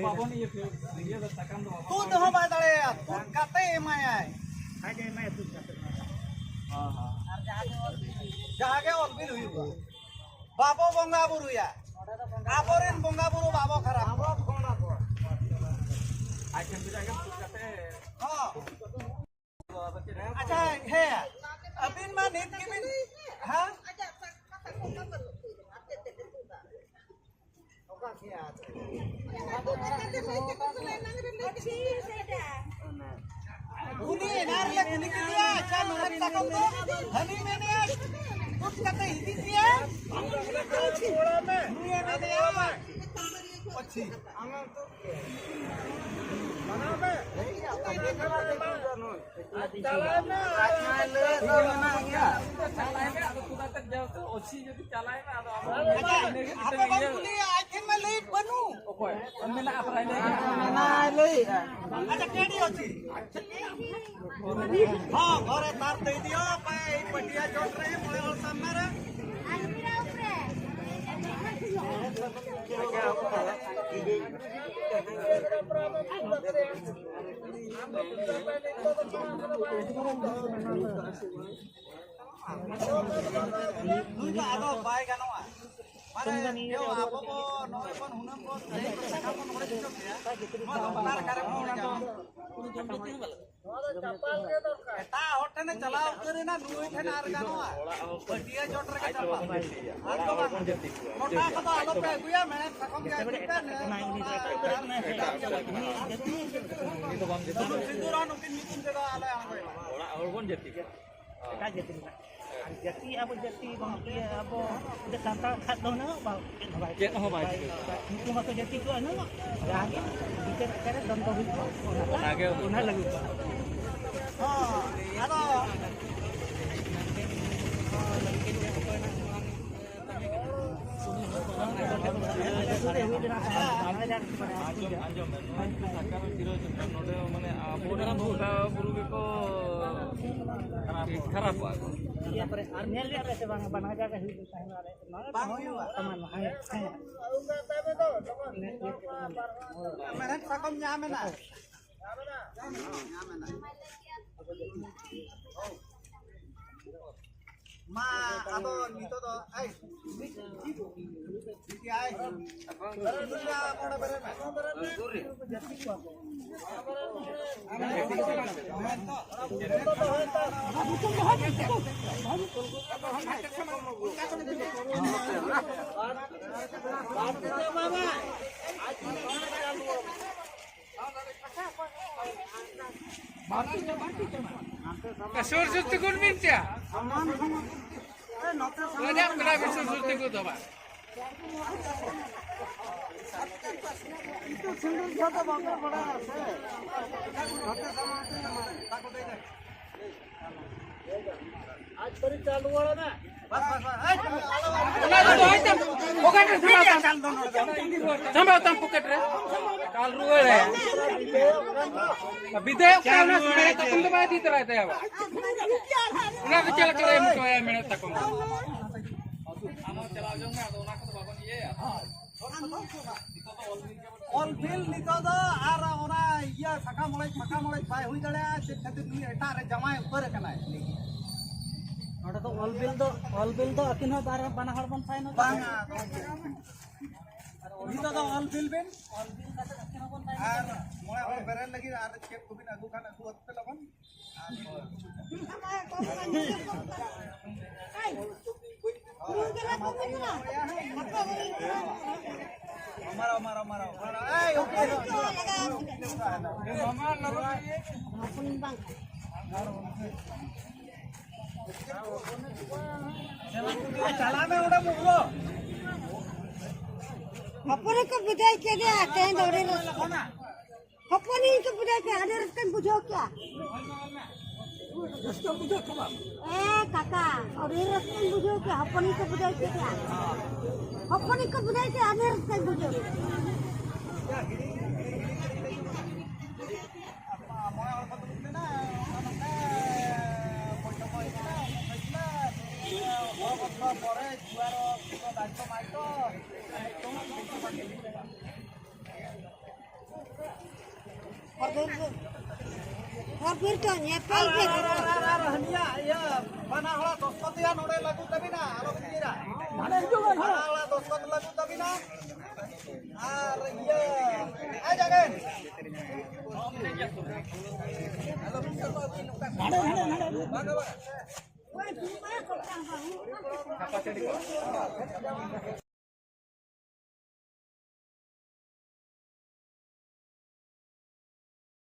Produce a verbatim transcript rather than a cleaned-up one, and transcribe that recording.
ᱵᱟᱵᱚᱱ ᱤᱭᱟᱹ ᱤᱭᱟᱹ ᱫᱚ ᱥᱟᱠᱟᱢ ᱫᱚ ᱵᱟᱵᱚᱱ ᱛᱩᱫ ᱦᱚᱸ ᱵᱟᱭ ᱫᱟᱲᱮᱭᱟᱜᱼᱟ, ᱛᱩᱫ ᱠᱟᱛᱮ ᱮᱢᱟᱭᱟᱭ᱾ ᱟᱡ ᱮ ᱮᱢᱟᱭᱟ ᱛᱩᱫ ᱠᱟᱛᱮ᱾ ᱦᱚᱸ, ᱦᱚᱸ᱾ ᱡᱟᱦᱟᱸ ᱜᱮ ᱚᱞ ᱵᱤᱞ ᱦᱩᱭᱩᱜᱼᱟ, ᱵᱟᱵᱚ ᱵᱚᱸᱜᱟ ᱵᱩᱨᱩᱭᱟ᱾ ᱟᱵᱚᱨᱮᱱ ᱵᱚᱸᱜᱟ ᱵᱩᱨᱩ ᱵᱟᱵᱚ ᱠᱷᱟᱨᱟᱯ ᱠᱚᱣᱟ᱾ ᱟᱡ ᱴᱷᱮᱱ ᱠᱷᱚᱱᱟᱜ ᱜᱮ ᱛᱩᱫ ᱠᱟᱛᱮ᱾ ᱦᱚᱸ᱾ ᱟᱪᱪᱷᱟ, ᱦᱮᱸ, ᱟᱹᱵᱤᱱ ᱢᱟ ᱱᱤᱛ ᱜᱮᱵᱤᱱ, ᱦᱮᱸ? ᱩᱱᱤ ᱮᱱᱟᱝ ᱨᱮᱞᱮ ᱠᱩᱞᱤ ᱠᱮᱫᱮᱭᱟ, ᱟᱪᱪᱷᱟ, ᱢᱮᱲᱦᱮᱫ ᱥᱟᱠᱟᱢ ᱫᱚ ᱦᱟᱹᱱᱤ ᱢᱮᱱᱮᱭᱟ, ᱛᱩᱫ ᱠᱟᱛᱮ ᱤᱫᱤ ᱯᱮᱭᱟ, ᱱᱩᱭᱮ ᱢᱮᱱᱮᱭᱟ, ᱚᱪᱷᱤ᱾ ᱟᱪᱪᱷᱟ, ᱟᱯᱮ ᱵᱟᱝ ᱠᱩᱞᱤᱭᱟ, ᱟᱡ ᱴᱷᱮᱱ ᱢᱟ ᱞᱟᱹᱭ ᱵᱟᱹᱱᱩᱜ᱾ ᱚᱠᱚᱭ? ᱢᱮᱱᱟᱜᱼᱟ, ᱯᱨᱟᱭ ᱞᱟᱹᱭ ᱢᱮᱱᱟᱜᱼᱟ, ᱞᱟᱹᱭᱮᱜᱼᱟ᱾ ᱟᱪᱪᱷᱟ, ᱴᱮᱰᱤ ᱚᱪᱷᱤ᱾ ᱦᱚᱸ, ᱜᱷᱚᱨᱮ ᱛᱟᱨ ᱫᱮ ᱫᱤᱭᱳ, ᱯᱟᱭ ᱯᱟᱹᱴᱤᱭᱟ ᱪᱚᱴ ᱨᱮ, ᱢᱚᱬᱮ ᱦᱚᱲ ᱥᱟᱢᱱᱟ ᱨᱮ᱾ ᱱᱩᱭ ᱫᱚ ᱟᱫᱚ ᱵᱟᱭ ᱜᱟᱱᱚᱜᱼᱟ᱾ ᱢᱟᱱᱮ, ᱠᱮᱣ ᱟᱵᱚ ᱵᱚ ᱱᱚᱜᱼᱚᱭ ᱵᱚᱱ ᱦᱩᱱᱟᱹᱝ ᱵᱚᱱ ᱞᱟᱹᱭ ᱠᱟᱛᱷᱟ ᱵᱚᱱ ᱱᱚᱰᱮ ᱦᱚᱪᱚ ᱠᱮᱭᱟ᱾ ᱱᱚᱣᱟ ᱫᱚ ᱚᱠᱟ ᱞᱮᱠᱟ ᱨᱮ ᱵᱚᱱ ᱡᱟᱢᱟ? ᱮᱴᱟᱜ ᱦᱚᱲ ᱴᱷᱮᱱᱮ ᱪᱟᱞᱟᱣ ᱩᱛᱟᱹᱨ ᱮᱱᱟ, ᱱᱩᱭ ᱴᱷᱮᱱ ᱟᱨ ᱜᱟᱱᱚᱜᱼᱟ? ᱯᱟᱹᱴᱤᱭᱟᱹ ᱪᱚᱴ ᱨᱮᱜᱮ ᱪᱟᱯᱟᱜ᱾ ᱟᱨ ᱫᱚ ᱵᱟᱝ᱾ ᱢᱚᱴᱟ ᱠᱚᱫᱚ ᱟᱞᱚ ᱯᱮ ᱟᱹᱜᱩᱭᱟ, ᱢᱮᱲᱦᱮᱫ ᱥᱟᱠᱚᱢ ᱜᱮ ᱟᱹᱜᱩᱭ ᱯᱮ᱾ ᱥᱩᱱᱩᱢ ᱥᱤᱸᱫᱩᱨ ᱦᱚᱸ ᱱᱩᱠᱤᱱ ᱧᱩᱛᱩᱢ ᱛᱮᱫᱚ ᱟᱞᱮ ᱟᱬᱜᱚᱭᱟ᱾ ᱚᱲᱟᱜ ᱦᱚᱲ ᱵᱚᱱ ᱡᱟᱹᱛᱤ ᱜᱮᱭᱟ᱾ ᱮᱴᱟᱜ ᱡᱟᱹᱛᱤ ᱨᱮᱱᱟᱜ᱾ ᱟᱨ ᱡᱟᱹᱛᱤ, ᱟᱵᱚ ᱡᱟᱹᱛᱤ ᱵᱟᱝ ᱤᱭᱟᱹ, ᱟᱵᱚ ᱡᱮ ᱥᱟᱱᱛᱟᱲ ᱠᱷᱟᱫ ᱫᱚ ᱦᱩᱱᱟᱹᱝ ᱵᱟᱝ, ᱪᱮᱫ ᱦᱚᱸ ᱵᱟᱭ ᱪᱮᱫ ᱦᱚᱸ ᱵᱟᱭ ᱪᱤᱠᱟᱹᱜᱼᱟ᱾ ᱪᱤᱠᱟᱹᱜᱼᱟ᱾ ᱩᱱᱠᱩ ᱢᱟᱠᱚ ᱡᱟᱹᱛᱤ ᱠᱚ ᱦᱩᱱᱟᱹᱝ, ᱡᱟᱦᱟᱸ ᱜᱮ ᱵᱤᱪᱟᱹᱨ ᱟᱪᱟᱨ ᱨᱮ ᱫᱚᱱ ᱫᱚ ᱦᱩᱭᱩᱜᱼᱟ, ᱚᱱᱟ ᱚᱱᱟ ᱜᱮ ᱚᱱᱟ ᱞᱟᱹᱜᱤᱫ ᱫᱚ᱾ ᱦᱚᱸ, ᱟᱫᱚ ᱟᱸᱡᱚᱢ, ᱟᱸᱡᱚᱢ ᱢᱮ, ᱱᱚᱣᱟ ᱡᱩᱫᱤ ᱥᱟᱠᱟᱢ ᱮᱢ ᱪᱤᱨᱟᱹ ᱦᱚᱪᱚ ᱠᱷᱟᱱ, ᱱᱚᱰᱮ ᱢᱟᱱᱮ ᱟᱵᱚᱨᱮᱱ ᱵᱚᱸᱜᱟ ᱵᱩᱨᱩ ᱜᱮᱠᱚ ᱠᱷᱟᱨᱟᱯᱚᱜᱼᱟ ᱠᱚ᱾ ᱟᱨ ᱧᱮᱞ ᱨᱮᱭᱟᱜ ᱥᱮ ᱵᱟᱝ, ᱵᱟᱱᱟᱨ ᱡᱟᱭᱜᱟ ᱦᱩᱭᱩᱜ ᱛᱟᱦᱮᱱᱟ, ᱟᱞᱮ ᱱᱚᱣᱟ ᱵᱟᱝ ᱦᱩᱭᱩᱜᱼᱟ᱾ ᱥᱟᱢᱟᱱ, ᱦᱮᱸ, ᱦᱮᱸ᱾ ᱢᱮᱲᱦᱮᱫ ᱥᱟᱠᱟᱢ ᱡᱟᱦᱟᱸ ᱢᱮᱱᱟᱜᱼᱟ, ᱢᱟ, ᱟᱫᱚ ᱱᱤᱛᱚᱜ ᱫᱚ, ᱮᱭ, ᱵᱤᱴᱤ, ᱟᱭ᱾ ᱱᱩᱭ ᱫᱚ ᱚᱸᱰᱮ ᱵᱮᱨᱮᱫ ᱢᱮ᱾ ᱥᱩᱨ ᱥᱩᱨ ᱛᱤᱸᱜᱩᱱ ᱵᱤᱱ ᱪᱮ? ᱥᱟᱢᱟᱱ ᱠᱷᱚᱱ, ᱮ, ᱱᱚᱛᱮ ᱥᱟᱢᱟᱱ ᱨᱟᱡᱟ ᱠᱷᱚᱱ ᱠᱚᱲᱟ ᱵᱤᱱ ᱥᱩᱨ ᱥᱩᱨ ᱛᱤᱸᱜᱩ ᱫᱚ ᱵᱟᱝ᱾ ᱤᱛᱩ ᱥᱤᱸᱫᱩᱨ ᱡᱷᱚᱛᱚ ᱵᱟᱯᱮ ᱵᱟᱲᱟᱭᱟ ᱥᱮ? ᱱᱚᱛᱮ ᱥᱟᱢᱟᱱ ᱛᱮ ᱛᱟᱠᱚ ᱫᱮᱡ ᱞᱮ᱾ ᱟᱡ ᱯᱟᱹᱨᱤ ᱪᱟᱞ ᱨᱩᱣᱟᱹᱲ ᱢᱮ᱾ ᱵᱟᱥ, ᱵᱟᱥ, ᱵᱟᱥ᱾ ᱮᱭ! ᱚᱱᱟ ᱫᱚ ᱫᱚᱦᱚᱭ ᱛᱟᱢ, ᱯᱚᱠᱮᱴ ᱨᱮ ᱥᱟᱢᱵᱟᱣ ᱛᱟᱢ᱾ ᱥᱟᱢᱵᱟᱣ ᱛᱟᱢ ᱯᱚᱠᱮᱴ ᱨᱮ᱾ ᱪᱟᱞ ᱨᱩᱣᱟᱹᱲ ᱮ᱾ ᱵᱤᱫᱟᱹᱭᱚᱜ ᱠᱟᱱᱟ, ᱚᱱᱟ ᱢᱮᱲᱦᱮᱫ ᱛᱟᱠᱚᱢ ᱫᱚ ᱵᱟᱭ ᱤᱫᱤ ᱛᱚᱨᱟᱭ ᱛᱟᱭᱟ ᱵᱟ᱾ ᱚᱱᱟ ᱫᱚ ᱪᱮᱫ ᱞᱮᱠᱟ ᱨᱮ ᱮᱢ ᱦᱚᱴᱚ ᱟᱭᱟ ᱢᱮᱲᱦᱮᱫ ᱛᱟᱠᱚᱢ ᱫᱚ? ᱟᱢ ᱦᱚᱸ ᱪᱟᱞᱟᱣ ᱡᱚᱝ ᱢᱮ, ᱟᱫᱚ ᱚᱱᱟ ᱠᱚᱫᱚ ᱵᱟᱵᱚᱱ ᱤᱭᱟᱹᱭᱟ᱾ ᱚᱞ ᱵᱤᱞ ᱱᱤᱛᱚᱜ ᱫᱚ ᱟᱨ ᱚᱱᱟ ᱤᱭᱟᱹ ᱥᱟᱠᱟᱢ ᱚᱲᱮᱡ, ᱥᱟᱠᱟᱢ ᱚᱲᱮᱡ ᱵᱟᱭ ᱦᱩᱭ ᱫᱟᱲᱮᱭᱟᱜᱼᱟ, ᱪᱮᱫ ᱠᱷᱟᱹᱛᱤᱨ ᱱᱩᱭ ᱮᱴᱟᱜ ᱨᱮ ᱡᱟᱶᱟᱭ ᱩᱛᱟᱹᱨ ᱟᱠᱟᱱᱟᱭ᱾ ᱱᱚᱰᱮ ᱫᱚ ᱚᱞ ᱵᱤᱞ ᱫᱚ, ᱚᱞ ᱵᱤᱞ ᱫᱚ ᱟᱹᱠᱤᱱ ᱦᱚᱸ ᱵᱟᱨ, ᱵᱟᱱᱟ ᱦᱚᱲ ᱵᱚᱱ ᱥᱟᱭᱤᱱ ᱟᱠᱟᱫᱟ᱾ ᱵᱟᱝᱟ, ᱜᱚᱢᱠᱮ᱾ ᱱᱤᱛᱚᱜ ᱫᱚ ᱚᱞ ᱵᱤᱞ ᱵᱤᱱ᱾ ᱚᱞ ᱵᱤᱞ ᱠᱟᱛᱮ ᱟᱹᱠᱤᱱ ᱦᱚᱸᱵᱚᱱ ᱥᱟᱭᱤᱱ ᱟᱨ ᱟᱠᱟᱫᱟ᱾ ᱢᱚᱬᱮ ᱦᱚᱲ ᱵᱮᱨᱮᱞ ᱞᱟᱹᱜᱤᱫ ᱟᱨ ᱪᱮᱫ ᱠᱚᱵᱤᱱ ᱟᱹᱜᱩ ᱠᱷᱟᱱ ᱟᱹᱜᱩ ᱟᱹᱜᱩ ᱯᱮ ᱞᱚᱜᱚᱱ᱾ ᱢᱟᱨᱟᱣ, ᱢᱟᱨᱟᱣ, ᱢᱟᱨᱟᱣ, ᱢᱟᱨᱟᱣ᱾ ᱮᱭ, ᱳᱠᱮ᱾ ᱪᱟᱞᱟᱜ ᱢᱮ ᱚᱸᱰᱮ ᱢᱩᱦᱞᱚ᱾ ᱦᱚᱯᱚᱱ ᱠᱚ ᱵᱤᱫᱟᱹᱭ ᱠᱮᱫᱮᱭᱟ, ᱛᱮᱦᱮᱧ ᱫᱚ ᱟᱹᱰᱤ ᱨᱟᱹᱥᱠᱟᱹ᱾ ᱦᱚᱯᱚᱱᱤᱧ ᱠᱚ ᱵᱤᱫᱟᱹᱭ ᱠᱮᱫᱮᱭᱟ, ᱟᱹᱰᱤ ᱨᱟᱹᱥᱠᱟᱹᱧ ᱵᱩᱡᱷᱟᱹᱣ ᱠᱮᱫᱟ᱾ ᱨᱟᱹᱥᱠᱟᱹᱢ ᱵᱩᱡᱷᱟᱹᱣ ᱠᱮᱫᱟ? ᱮ ᱠᱟᱠᱟ, ᱟᱹᱰᱤ ᱨᱟᱹᱥᱠᱟᱹᱧ ᱵᱩᱡᱷᱟᱹᱣ ᱠᱮᱫᱟ, ᱦᱚᱯᱚᱱᱤᱧ ᱠᱚ ᱵᱩᱡᱷᱟᱹᱣ ᱠᱮᱫᱟ᱾ ᱦᱚᱯᱚᱱᱤᱧ ᱠᱚ ᱵᱩᱡᱷᱟᱹᱣ ᱠᱮᱫᱟ, ᱟᱹᱰᱤ ᱨᱟᱹᱥᱠᱟᱹᱧ ᱵᱩᱡᱷᱟᱹᱣ ᱠᱮᱫᱟ᱾ ᱢᱚᱬᱮ ᱦᱚᱲ ᱠᱚ ᱫᱩᱲᱩᱵ ᱞᱮᱱᱟ, ᱚᱱᱠᱟ ᱵᱚᱭᱴᱷᱚᱠ ᱦᱩᱭ ᱠᱟᱱᱟ, ᱦᱚᱲ ᱠᱚ ᱯᱚᱨᱮ ᱡᱩᱣᱟᱨᱚᱜ ᱠᱚ ᱫᱟᱭᱤᱛᱛᱚ ᱢᱟᱭᱤᱛᱛᱚ᱾ ᱦᱚᱨ ᱵᱤᱨ ᱫᱚ, ᱦᱚᱨ ᱵᱤᱨ ᱫᱚ ᱧᱮᱯᱮᱞ ᱜᱮ ᱟᱨ, ᱟᱨ, ᱫᱚᱨᱠᱟᱨ᱾ ᱟᱨ, ᱟᱨ ᱦᱟᱹᱱᱤᱭᱟ, ᱤᱭᱟᱹ, ᱵᱟᱱᱟ ᱦᱚᱲᱟᱜ ᱫᱚᱥᱠᱚᱛ ᱭᱟ ᱱᱚᱰᱮ ᱞᱟᱹᱜᱩ ᱛᱟᱹᱵᱤᱱᱟ, ᱟᱞᱚ ᱵᱤᱱ ᱧᱤᱨᱟ᱾ ᱦᱟᱸᱰᱮ ᱦᱤᱡᱩᱜ ᱵᱮᱱ, ᱦᱟᱸᱰᱮ᱾ ᱵᱟᱱᱟ ᱦᱚᱲᱟᱜ ᱫᱚᱥᱠᱚᱛ ᱞᱟᱹᱜᱩ ᱛᱟᱹᱵᱤᱱᱟ᱾ ᱟᱨ ᱤᱭᱟᱹ, ᱮ ᱡᱟᱜᱮᱱ᱾ ᱦᱟᱸᱰᱮ, ᱦᱟᱸᱰᱮ, ᱦᱟᱸᱰᱮ᱾